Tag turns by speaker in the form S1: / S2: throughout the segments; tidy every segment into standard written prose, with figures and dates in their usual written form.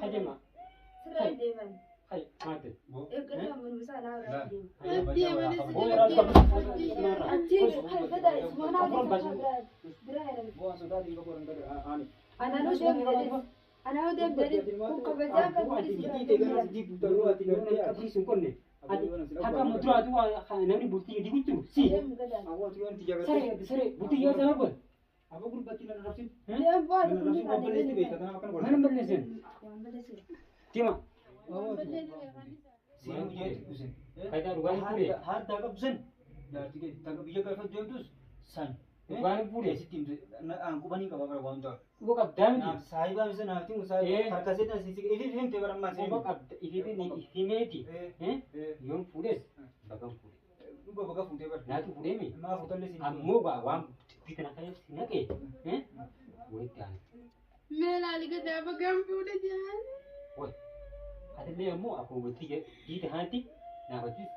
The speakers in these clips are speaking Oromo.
S1: Hajema.
S2: Sirraa hin deeman.
S1: Hay, maate.
S2: Eeggataa manuma naa irraa deema.
S1: Achi
S2: Achi kan fedha manaa biraa jedhama. Anaan hoo deemu jedhee. Anaan hoo deemu jedhee. Kun kabajaa kan
S1: Qabsiisuun qonne. Akka muduraatu waa namni bultii gadi guutu si.
S2: Deemu gadaan.
S1: Saree saree bultii yoo sana godhe.
S2: Deemu baatu kun kan deemu.
S1: Mana balleessan.
S2: Waan balleessu.
S1: Tima. Faayidaa dhugaan fuudhee.
S3: Haddaa qabdu san jaartii keeti takka biyya galfatu deemtus san.
S1: Dhugaan fuudhee.
S3: Sitti qubanii qaba bara waan ta'u.
S1: Dhuga qabdaa miti.
S3: Saayibaa misa naaf timu saayibaa harka seetan si ifi himte bara ammaa
S1: Dhuga qabda ifi himeeti. Yoon fuudhes bagan fuudhe.
S3: Dhuga baga fuutee bara.
S1: Naatu fuudhee mi?
S3: Maa fuutallee si.
S1: Ammoo gaa waan dubbii kana keessatti naqee walitti aana.
S4: Meelaali gadaa bagaan fuudhe jaan.
S1: Wai, atillee ammoo akkuma bultii diida kanatti naafatis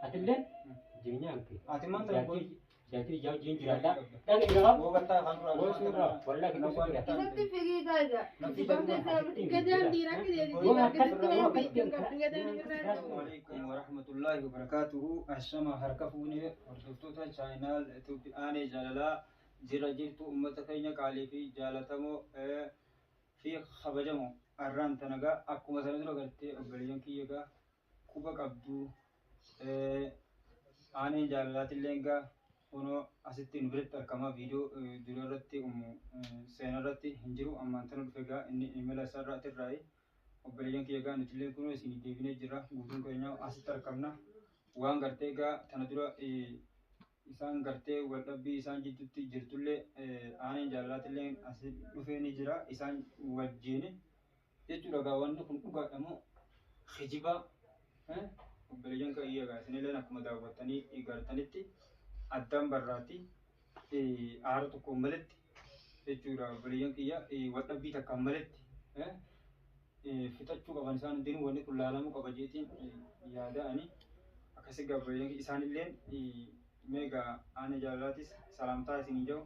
S1: atillee jireenya hanke.
S3: Ati maal ta'e boy?
S1: Jaartii ijaa wajjin jiraadha. Dhaga irraa
S3: Boo gattaa afaan duraa.
S1: Boo suuraa wallaa keessa jira.
S4: Isatti fiigee gaaga. Gadaan dhiira akka
S1: Yoo akkas
S4: deebiin beektuu qabdu gadaan irraa ta'u.
S3: Alaikum warahmatullahi wabarakatuhu. Ashama harka fuune hordoftoota chaayinaal Itoophiyaanee jaalalaa jira jirtu uummata keenya qaalii fi jaalatamoo fi kabajamoo arraan tanagaa akkuma sana dura gartee obboleeyyan kiyya gaa quba qabdu aaneen jaalalaatillee gaa kunoo asitti nu biratti argama viidiyoo dura irratti seenaa irratti hin jiru ammaan tana dhufe gaa inni imala isaa irraa irraayi obboleeyyan kiyya gaa nutillee kunoo isin deebinee jira guutuun keenya asitti argamna waan gartee gaa tana dura isaan gartee waldhabbii isaan jidduutti jirtullee aaneen jaalalaatillee as dhufee ni jira isaan wajjin jechuudha gaa wanni kun dhugaadha moo kijibaa obboleeyyan kiyya gaa isinilleen akkuma daawwattanii gartanitti addaan barraatti aara tokkoon maletti jechuudha obboleeyyan kiyya waldhabbii takkaan maletti fixachuu qaban isaan hundinuu wanni kun laalamuu qaba jeetiin yaada'ani akkasii gaa obboleeyyan isaanilleen meegaa aanee jaalalaatis salaamtaa isinii jiru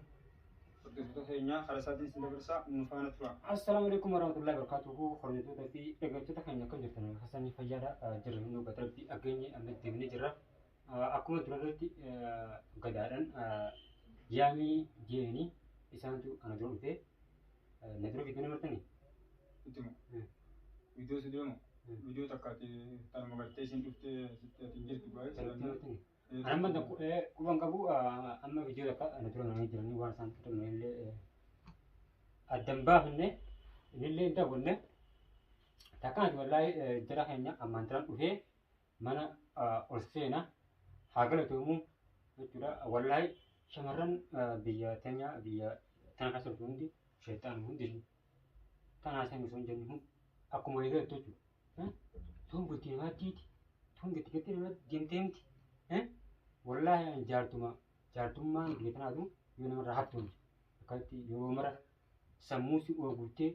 S3: hordoftoota keenyaa karaa isaatiin isin dabarsaa nu faana tura.
S1: Assalaamu alaikum warahmatullahi wabarakatuhu. Hordoftoota fi dhaggeeffattoota keenya akkam jirtan Hasanii fayyaadha jirra nu gadarbi ageenye amma deemnee jirra. Akkuma dura irratti gadaadhaan yaamii jeeni isaantu ana dura dhufee na dura fidanii martanii.
S3: Ittuma. Viidiyoo si dura moo? Viidiyoo takkaati tanuma gartee isin dhuftee sitti ati hin jirtu baay'ee.
S1: Sanatti martanii. Amma quban qabu amma viidiyoo takka ana dura namanii jiranii waan isaan tutan illee addan baafne innillee hin daawwanne takkaati wallaahi jara keenya ammaan turan dhufee mana ol seena haa galatoomuu jechuudha. Wallaahi shamarran biyya teenya biyya tana keessa jirtu hundi sheexaan hundi tanaa isaan osoo hin jennu akkuma walii galtu jechuudha. Tun bultii namaattiiti tun gatti gatti namatti deemtee miti. Wallaahi jaartuma jaartummaan biyya tanaatu yoo namarraa haftu akkatti yeroo mara sammuu si oogurtee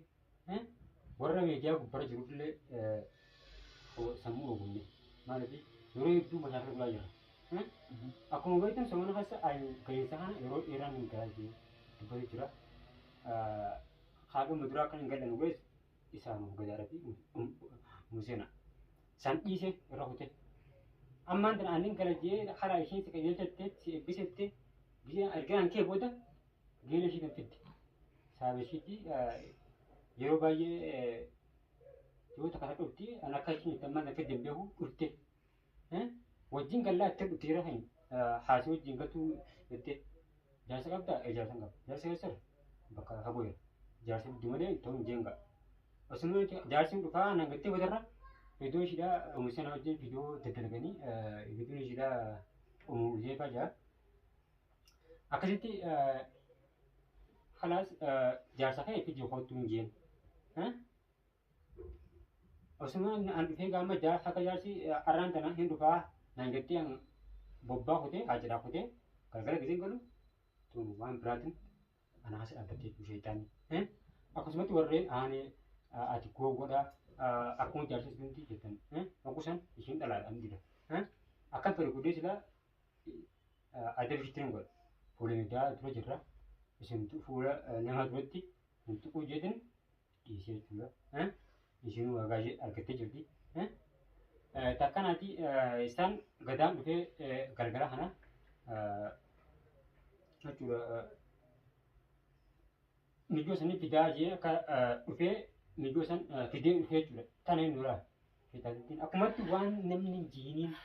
S1: warra miidiyaa gubbarra jirullee sammuu oogurne maaliif yeroo hedduu mashaakala godhaa jira. Akkuma beektan somana keessa ga'insa kana yeroo dheeraan hin galaa dubbatu jira. Haadha muduraa kan hin galan godhes isaanuma gadaara fi museena. San dhiise irra kute. Ammaan tana aannan gala jee karaa isheen si qajeelchatte si eebbisette ergaan kee booda geela ishee kan fidde. Saaba isheetti yeroo baay'ee yoo takka takka dhufti an akka isheen itti ammaan akka hin beeku dhufte. Wajjin gallaa itti dhufte yeroo kan haasii wajjin galtuu jettee jaarsa qabdaa? Jaarsa hin qabu. Jaarsa keessa bakka fagoo jira. Jaarsa gidduu malee ta'uu hin jeenga. Osuma jaarsi dhufaa nan gattee boodarra viidiyoo ishiidhaa oomisha wajjin viidiyoo daddalganii viidiyoon ishiidhaa uumuu jeefaa jira. Akkasitti kalaas jaarsa kee fi kootu hin jeen. Osuma an dhufee gaama jaarsa akka jaarsi arraan tana hin dhufaa naan jettee bobbaa kutee haajiraa kutee galgala giseen galu tun waan biraatiin ana as dhaabbattee jiru sheexaanni. Akkasumatti warreen aanee ati gowwadha akkuma jaarsa hundi jettan hoggusan ishiin dhalaadha hundidha. Akkan fedhe guddee silaa adda bishitti hin godha. Fuula miidiyaa dura jirra. Isin fuula nama duratti hin tuquu jedhin dhiisee jechuudha. Ishiin waagaa ishee argattee jirti. Takkanaati isaan gadaan dhufee galgala kana jechuudha. Mijoo sanii fidaa jee akka dhufee mijoo san fidee dhufee jechuudha. Tana hin duraa. Fitaatittiin akkumatti waan namni hin jiiniin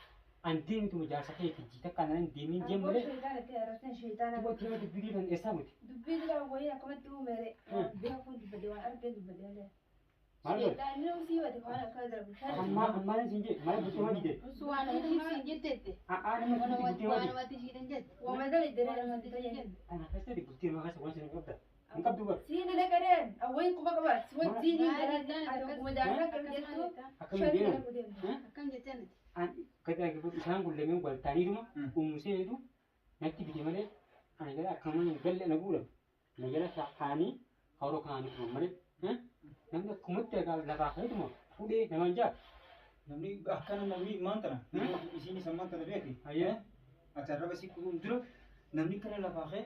S1: an deemitu jaarsa kee fijjii takka nan hin deemiin jeen malee.
S2: Sheexaana itti arrabsan sheexaana.
S1: Dubartii nama dubbii kan eessaa buti?
S2: Dubbii dura wayii akkamatti uumere. Beekuun dubbate waan argeen dubbate malee.
S1: Maal godhe?
S2: Sheexaanni usii bate waan akkana darbu.
S1: Ammaa ammaa siin jee maal bultii waan dide?
S4: Waan ishiin siin jetteette.
S1: A'aa nama bultii bultii waan
S4: Waan
S1: dide.
S4: wati ishiin jette.
S2: Waa madala iddoo namatti tajaajilu.
S1: Kana keessatti bultii nama keessa waan siin qabda. Hin qabdu bara.
S2: Siin dalaqadeen awwayin quba qaba. Si wajjin akkuma jaarsaa akkam jettu
S1: Akkamiin deeman?
S4: Akkam jetteen ati?
S1: An gadi dhaggeeffatu isaan kun lameen wal ta'aniituma uumseetu natti bite malee ani gara akkama hin galle na guudhan. Na jala kaanii haroo kaanii turan malee. Namni akkumatti lafaa ka'eetuma fuudhee namaan jaa.
S3: Namni akkana namni maal tana? Isiin isa maal tana beeki?
S1: Ayyee.
S3: Ati arraba si kutuun dura namni kana lafaa ka'e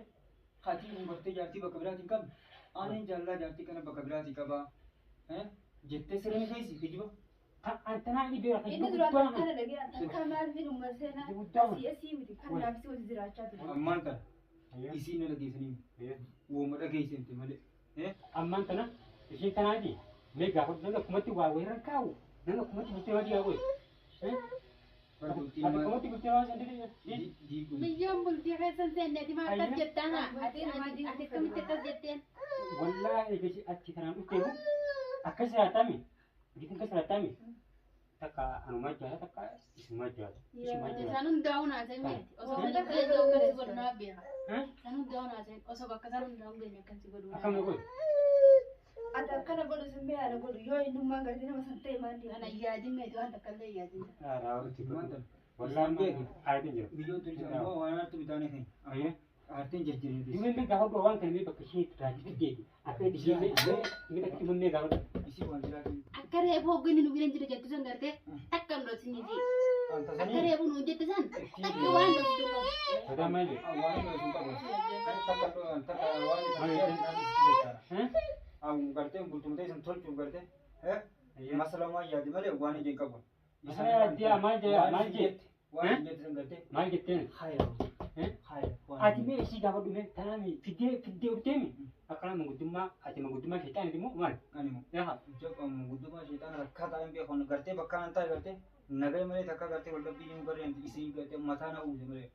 S3: haati umbattee jaartii bakka biraatiin qabdi. Aaneen jaallaa jaartii kana bakka biraatii qabaa. Jettee sirni keessi kijiba.
S1: Kan antanaa inni beera kan
S2: Inni duraan akkana dhagee akka maal fi dhumma seenaa asii asii miti kan naafsi wajji jiraachaa ture.
S3: Ammaan tana isiin na dhageessanii wooma dhageessamte malee.
S1: Ammaan tana ishiin tanaati mee gaafadhu namni akkumatti waa weerran kaa'u namni akkumatti bultii namaa diigaa godhe. Akkumatti bultii namaa san dide.
S3: Diiguun.
S4: Biyyoon bultii keessa hin seenne ati maal akkas jettaan haa? Ati akkamitti akkas jetteen?
S1: Wallaahi eegasi achi kanaan dhufteefu akkas jiraatami bitin akkas jiraatami takka anumaa jiraata takka isumaa jiraata isumaa jiraata.
S4: Isaan hundaa'uun haasa'e miti. Osoo bakka geenye akkasi godhu naaf beeka. Isaan hundaa'uun haasa'e osoo bakka isaan hundaa'uun geenye akkasi godhu naaf
S1: Akkam
S4: beeka.
S1: godhu.
S2: Ati akkana godhu sun mee ana godhu yoo innummaan gartee nama san ta'e maal
S4: Kana yaadin meeti waan takka illee yaadin.
S1: Wallaahi aartiin jira.
S3: Biyyoon turis ammoo waan hartu bitaanii kan.
S1: Ayyee.
S3: Aartiin jijjiiranii.
S1: Dhimmi gaafadhu waan kana mee bakka ishee itti raajii akka ishee mee takka dhimma mee gaafadhu.
S3: Isii waan jiraatiin.
S4: Akka reefu hogganni nu bira jira jettu san gartee takka hin dhoksiniiti. Akka reefu nuun jette san takka waan dhoksitu qabu.
S1: Sodaa maal jedhu?
S3: Waan sun qabu. Takka takka waan isa gartee bultumtee isin tolchuuf gartee masalamaa yaadi malee waan ijeen qabu.
S1: Masala yaaddi maal jedha maal jette?
S3: Waan ijeen san gartee
S1: Maal jetteen?
S3: haya haya.
S1: Ati mee ishii gaafadhu mee tanaami fiddee fiddee dhufteemi akkana manguddummaa ati manguddummaa sheexaaniti moo maal?
S3: Ani moo.
S1: Yaa
S3: Guddummaa sheexaana rakkaa taa'een beekan gartee bakka an taa'e gartee nagaya malee takka gartee wal dhabbii hin gareen isii gartee mataa na uwwise malee.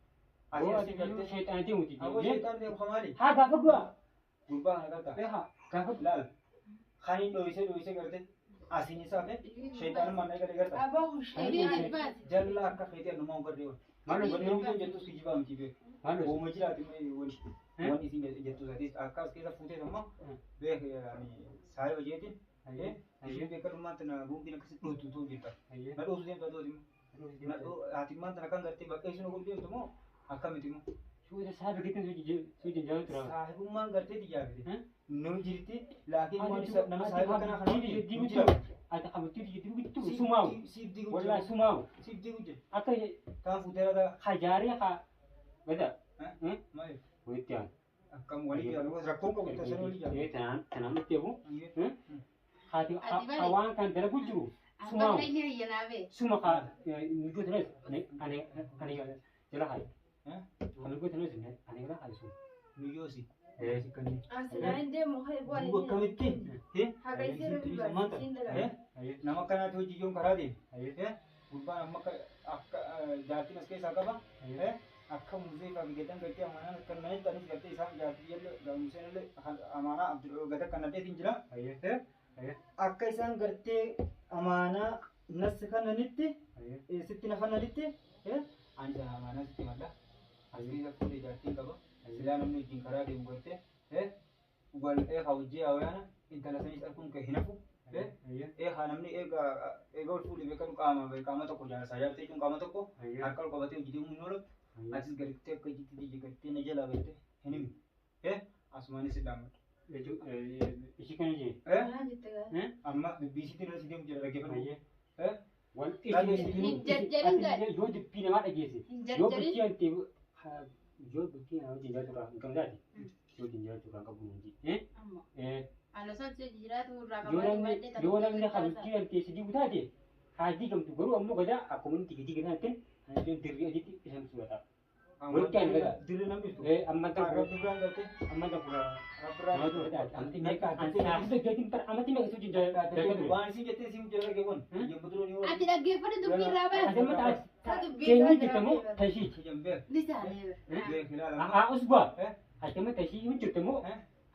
S1: Aboo ati gartee sheexaaniti muti.
S3: Aboo sheexaan deemu kamaali?
S1: Haa gaafadhu haa.
S3: Gurbaa kana gartaa.
S1: Yaa gaafadhu.
S3: Laal kan dho'isee dho'isee gartee asiin isaa fe sheexaanummaan na galee gartaa.
S2: Aboo
S4: Dubbii gadi baasi.
S3: Jalla akka feetee annumaa hin garree wal.
S1: Maal
S3: Wanni
S1: hojjetu?
S3: hundi jettus kijibaa miti beeku.
S1: Maal hojjetu?
S3: Wooma jiraati malee wani wani isin jettus atis akka as keessa fuutee ammoo beek saayiba jeetiin isheen beekadhummaan tana buumbiin akkasi dhootu ta'uu jirta. Na dhootu deemtu ati immoo. Na dhoo ati immaan tana kan gartee bakka isin ogum deemtu moo akkamiti immoo.
S1: Suuta saayiba kittin suuta jaalatu tura.
S3: Saahibummaan gartee xiyyaafite. Nu jirti laakiin waan isa nama saahiba kanaa kana
S1: Ati
S3: nu jira.
S1: Ati qabattuu diiguu sumaawu.
S3: Siif diiguu
S1: Wallaahi
S3: jira.
S1: sumaawu.
S3: Siif diiguu jira.
S1: Akka
S3: Kaan fuutee ragaa.
S1: hajaaree haa gada.
S3: Maali?
S1: Walitti aanu.
S3: Akkam walii jaalu rakkoon qabu tasan walii jaalu.
S1: Tanaan tanaan nutti eegu. Haati
S4: Ati bari.
S1: waan kan dalagu jiru
S4: Abbaan
S1: sumaawu.
S4: inni hayyanaa bee.
S1: Suma haa mijuu tanas ani ani jala haayi. Mijuu tanas ani jala haayi suma.
S3: Nuyyoosi.
S2: Asinaan deemu hayii bu'aa
S3: Duuba akkamitti?
S2: Haqa isii rabbi baasi isiin dalagaa.
S3: Nama akkanaatti hojii yoon karaa deeme. Gurbaan amma akka jaartiin as keessaa qaba. Akka musee fi gadan galtee amaanaan akka nanitti anis galtee isaan jaartii illee museen illee amaanaa gada kan nadheetiin jira. Akka isaan gartee amaanaa nas kananitti sitti na kananitti ani sana amaanaa sitti malla. As keessa fuudhee jaartiin qaba. Silaa namni wajjin karaa deemu gartee wal eegaa hojii hawaana intala sanis arguun kee hin hafu. Eegaa namni eegaa eegaa ol fuudhee beekamu qaama qaama tokko jaarsaa jaartee jechuun qaama tokko harka ol qabatee hojii deemuu hin oolu. Atis gartee akka jitti biyya gartee na jalaa gartee hin himne. Asumaanis dhaammatu.
S1: Ishii kana jee.
S2: Maal jette gaa?
S3: Amma BBCtti irra si deemu jira dhaggeeffatu.
S1: Wal
S4: Hin jarjarin gaadhi.
S1: yoo dubbii namaa dhageesse
S4: Hin
S1: yoo
S4: jarjarin.
S1: bultii ante yoo bultii nama wajjin jiraachuu irraa hin qabne taate yoo wajjin jiraachuu irraa hin qabu hin jee.
S4: Amma. Ani osoo si jiraatu irraa
S1: Yoo namni yoo namni kabajjii galtee si diigu taate haa diigamtu garuu ammoo gadaa akkuma inni diigi diiga sanatti ani dirree adiitti isan suurata. Walitti aan gadaa.
S3: Dirree namni ibsu.
S1: Amma tan
S3: Rabbi biraan galtee.
S1: Amma tan fuula.
S3: Rabbi biraan.
S1: Amti meeqa ani saafisa jeetiin bara amati meeqa suujiin jaalladhu.
S3: Waan isin jettee isin jala geewwan. Yemmuu ni
S4: Ati dhaggeeffadhu dubbii irraa baasi.
S1: Ati amma ta'a keenyi jirtamoo tashiiti.
S4: Ni saalee.
S3: Beek ilaala.
S1: Haa usbaa. Ati amma tashii hin jirtamoo.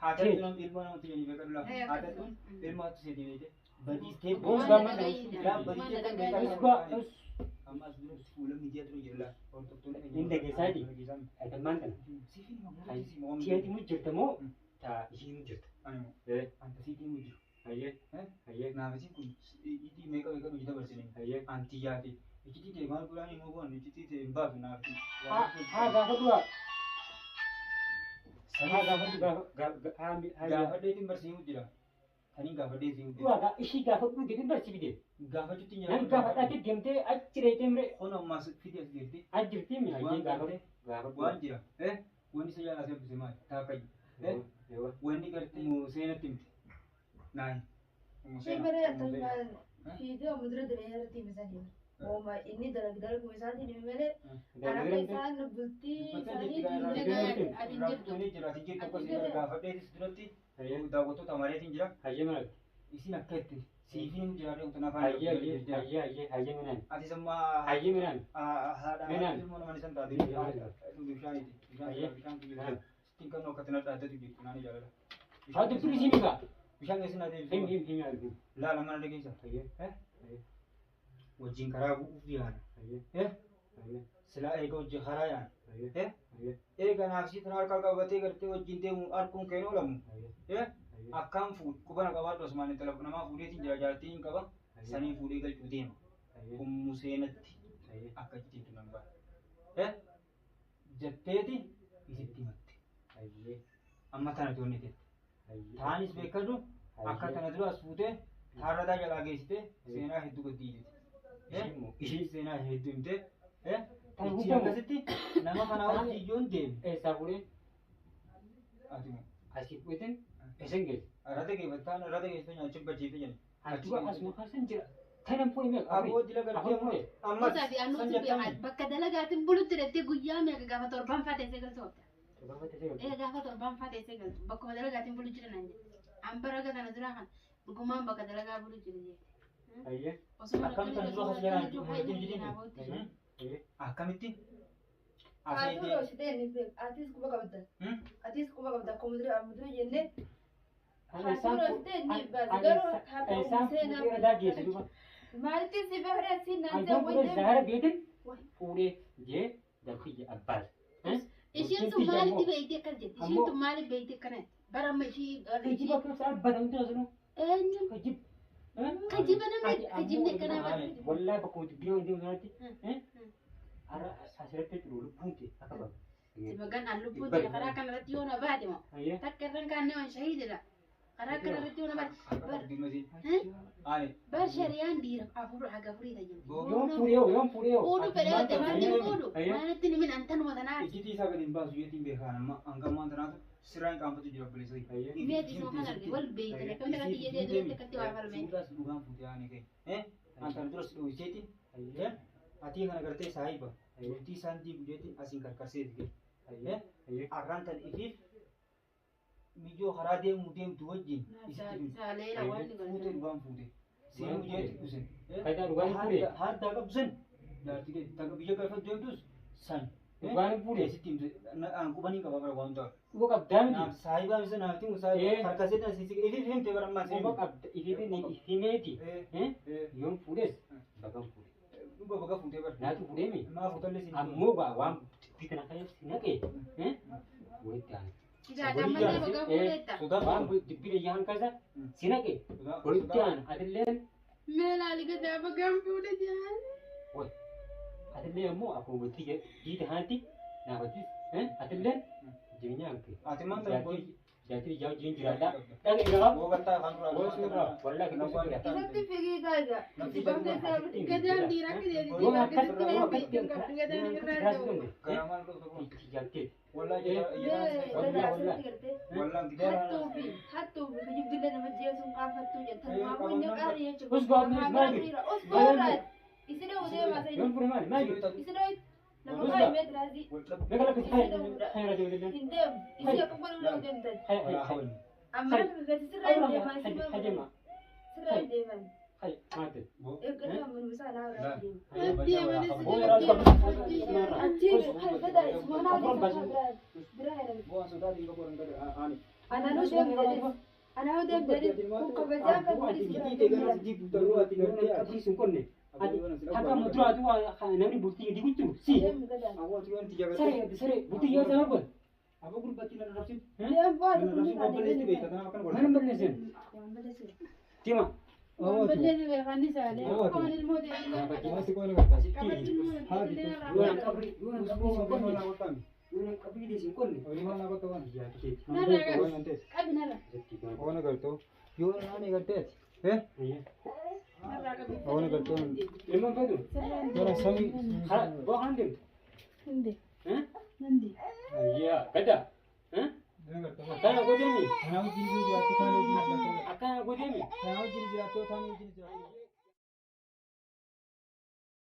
S3: Haatatu nam ilma namatti jedhanii beekadu laa. Haatatu ilma hatu seetii beekte. Badiistee
S1: Usbaa Usbaa us.
S3: Amma as duratti fuula miidiyaa dura jira laa. Hordoftoonni
S1: Hin dhageessaati. Ati ammaan tana. Tiyaati mu jirtamoo taa ishii mu jirta.
S3: Anta siitii mu jiru.
S1: Hayyee. Hayyee.
S3: Naaf isin kun itii meeqa meeqa hojii dabarsine.
S1: Hayyee.
S3: Anti yaate. Iccitii ta'e maal godhaan immoo bu'an iccitii ta'e hin baasu naaf.
S1: Haa gaafa du'a. Haa gaafa gaafa haa
S3: Gaafadheetiin barsiisuu jira. Taniin gaafadhee si'uu jira.
S1: du'a ishii gaafa dhuge deetiin barsi fide.
S3: Gaafachuutti
S1: Nan gaafadhaatti deemtee achi reetee mire
S3: Kun ammaas fide as jirti.
S1: achi jirti mi hayyee gaafa gaafa
S3: Waan jira. Wanni isa jaalaa seebbise maali? Taakkaji. Wanni gartee seenatti himte. Naayi.
S2: Fiidee mudura daree irratti himisanii. Ooma inni dalag dalaguu isaatiin himi malee kan akka isaan bultii isaanii
S3: Rakkoon jira. Ati jirtu akkasii gaafadheetis duratti daawwattoota mareetiin jira.
S1: Hayyee mana.
S3: Isin akka itti siifiin jira deemtu nafaan.
S1: Hayyee hayyee hayyee hayyee hayyee minaan.
S3: Ati sammaa
S1: Hayyee minaan.
S3: haadha
S1: Minaan.
S3: ilmoo nama isan taate. Bishaaniiti. Bishaan bishaan sittiin kan akkatti na dhaaddatu jirtu naani jaalala.
S1: Haa dubbiin isin egaa.
S3: Bishaan keessa na
S1: Him
S3: deebisu.
S1: him him argu.
S3: Laala mana dhageessa.
S1: Hayyee.
S3: Wajjin karaa bu'uuf yaana.
S1: Hayyee. Hayyee.
S3: Silaa eega wajjin karaa yaana.
S1: Hayyee. Hayyee.
S3: Eega naaf si tana harka qabatee gartee wajjin deemu harkuun keen oolamu.
S1: Hayyee.
S3: Akkaan fuudh qubana qabaadhu asumaan intala namaa fuudheetiin jira jaartiin hin qaba. Saniin fuudhee galchuu deema. Ummu seenatti
S1: Hayyee.
S3: akka ittiin tunan ba'a. Jetteeti isitti himatte.
S1: Hayyee.
S3: Amma tana joonni tette.
S1: Hayyee.
S3: Taanis beekadu akka tana dura as fuutee taarrataa jalaa geessite seenaa hedduu gadi iyyite. Ishii seenaa hedduu himte.
S1: Tan
S3: Ichi
S1: hundamu.
S3: akkasitti nama kanaa wajjin yoon deeme.
S1: Eessaa fuudhee
S3: Ati moo
S1: asii fuudheetiin eessan geesse.
S3: irratti geeffattaan irratti geessite nyaachuun bacheefte jedhe.
S1: Achi asuma kaasan jira. Tanan fuudhee meeqa?
S3: Aboo dila gartee
S1: Afur fuudhee.
S3: ammas
S4: Gosaa fi
S3: san
S4: annuutu
S3: jettanii.
S4: bakka dalagaatiin bulutti jettee guyyaa meeqa gaafa torban faa teessee galtu oolta.
S1: Torban
S4: Gaafa torban faa teessee galtu bakkuma dalagaatiin bulu jira naan jedhe. An bara tana dura kan dhugumaan bakka dalagaa bulu jira jette.
S1: Hayyee.
S4: Osuma
S3: Akkamitti
S4: rakkanni
S3: kan dura
S4: osuma
S3: as jalaan
S4: rakkanni
S3: wajjin
S4: jiru
S3: jireenya?
S4: hayi
S1: Hayyee.
S3: Akkamitti?
S2: Haa dhoositee inni beeku. Atis quba qabda. Atis quba qabda akkuma mudura mudura jennee. Haa dhoositee inni baasi garuu haadha
S1: Eessaan
S2: seenaa.
S1: fuudhee radaa geesse duuba.
S2: Maalitti si beekne si naan
S1: Ayyaan fuudhee zaara geetin
S2: Wai.
S1: fuudhee jee dalfiyya abbaas.
S4: Isheen sun maalitti beekti akkana jetti? Isheen tun maaliif beekti akkana jetti? Bara amma ishii
S1: Kijiba keessa abbata hundi asinu.
S4: eenyu
S1: Kijib.
S4: kijiba namni kijibni akkanaa bara.
S1: Wallaa bakkuma dubbii waan deemu sanatti. Har'a asirratti jiru lubbuun kee akka bahu.
S4: Magan an lubbuun jira karaa kanarratti yoo na baate moo
S1: Hayyee.
S4: takka irraan kaannee waan shahiididha. Karaa kanarratti yoo na baate
S3: Ani
S4: bar shari'aan dhiira afur haga afurii tajaajila.
S1: Yoon fuudhee hoo yoon fuudhee hoo.
S4: Fuudhu fedhee yoo ta'e maalitti fuudhu
S1: Hayyee.
S4: maalitti nimin antanuma tanaa
S3: iccitii isaa gadi hin baasu jeetiin beekaan amma hanga ammaan tanaatu sirraa hin qaanfatu jira obboleessa.
S1: Hayyee.
S4: mi'a isuma kan arge wal beeytan akkamitti akkatti iyyatee duratti akkatti waa falmeen.
S3: Fuudhaas dhugaan fuutee ani kee. Antan duras dhohiseetiin
S1: Hayyee.
S3: atii kana gartee saahiba bultii isaan diigu jeetiin asiin karkarseeti kee.
S1: Hayyee. Hayyee.
S3: Arraan tan ifiif miyyoo karaa deemuu deemtu wajjin isitti himte.
S4: Saaleera waan ni
S3: Fuutee
S4: godhan.
S3: dhugaan fuute. Seenuu jeetti dhusen.
S1: Faayidaa dhugaan fuudhee.
S3: Haddaa qabdu san jaartii kee takka biyya galfatu deemtus san.
S1: Dhugaan fuudhee.
S3: Sitti himte an qubanii qaba bara waan ta'u.
S1: Dhuga qabdaa miti.
S3: Naaf saahibaa misa naaf timu saahibaa harkaseetan sisi ifiif himte bara ammaan
S1: Dhuga
S3: seenuu.
S1: qabda ifiif himeeti. Yoon fuudhes bagan fuudhe.
S3: Dhuga baga fuutee bara.
S1: Naatu fuudhee mi?
S3: Maa fuutallee siin.
S1: Ammoo gaa waan dubbii kana keessatti naqee walitti aana.
S4: Gaadammallee baga fuudheetta.
S1: Waan dubbii yahan keessa si naqee walitti aana. Atilleen
S4: Mee laali gadaa bagaan fuudhe jaan.
S1: atillee ammoo akkuma bultii diida haanti naafatis atilleen jireenya hanke.
S3: Ati maal ta'e
S1: Jaartii ijaa wajjin jiraadha. Dhaqni gabaa.
S3: Boo gattaa afaan duraa.
S1: Boo suuraa. Wallaahi kan suuraa.
S2: Isatti fiigee taayigaa.
S4: Gadaan dhiiraa akka
S1: Yoo akkas yoo akkas
S4: Gadaan irraa ta'u.
S3: Garaa maal qabdu kun?
S1: Jaartii.
S3: Wallaahi
S2: Gadaa asirratti gartee.
S3: Wallaahi gidaara.
S2: Hattuu fi hattuu fi kijibdillee nama jeesuun qaanfattuu jettan. Maamuu inni qaanii jechuudha.
S1: Usbaa maali?
S2: Usbaa irraa. Isin deemaa sayii.
S1: Yoon fure maali? Maali?
S2: Isin nama baay'ee meetiraasii.
S1: Meeqa lakkoofsa hayra deemte?
S2: Hin deemu. Isin akka godhu deemtan.
S1: Hayra hayra.
S2: Amma gadi sirraa hin deeman.
S1: Hayra
S2: Sirraa hin deeman.
S1: hayra maate.
S2: Eeggataa mul'isaa naa irraa deema.
S1: Achi
S2: Achi fadaa ismaanaa biraa biraa jedhama.
S3: Boo sodaatiin qabu hin gadi aani.
S2: Ananuu deemu jedhee. Ananuu deemu jedhee. Kun kabajaa kan
S1: Qabrii sun qonne. Akka muduraatu namni bultii digutti si.
S2: Deemu gadaa.
S1: Saree saree bultii yoo sana godhe.
S3: Aboo gurbattii na rarrabsitu.
S2: Deemu baaduu kun
S1: Mana balleessin. Tima. Yoon qabrii yoon qabrii sun qonne. Yoon qabrii sun qonne. Ilmaan faydu. Boo kan deemtu. Ayyaa gada. Akkana godheemi. Akkana godheemi.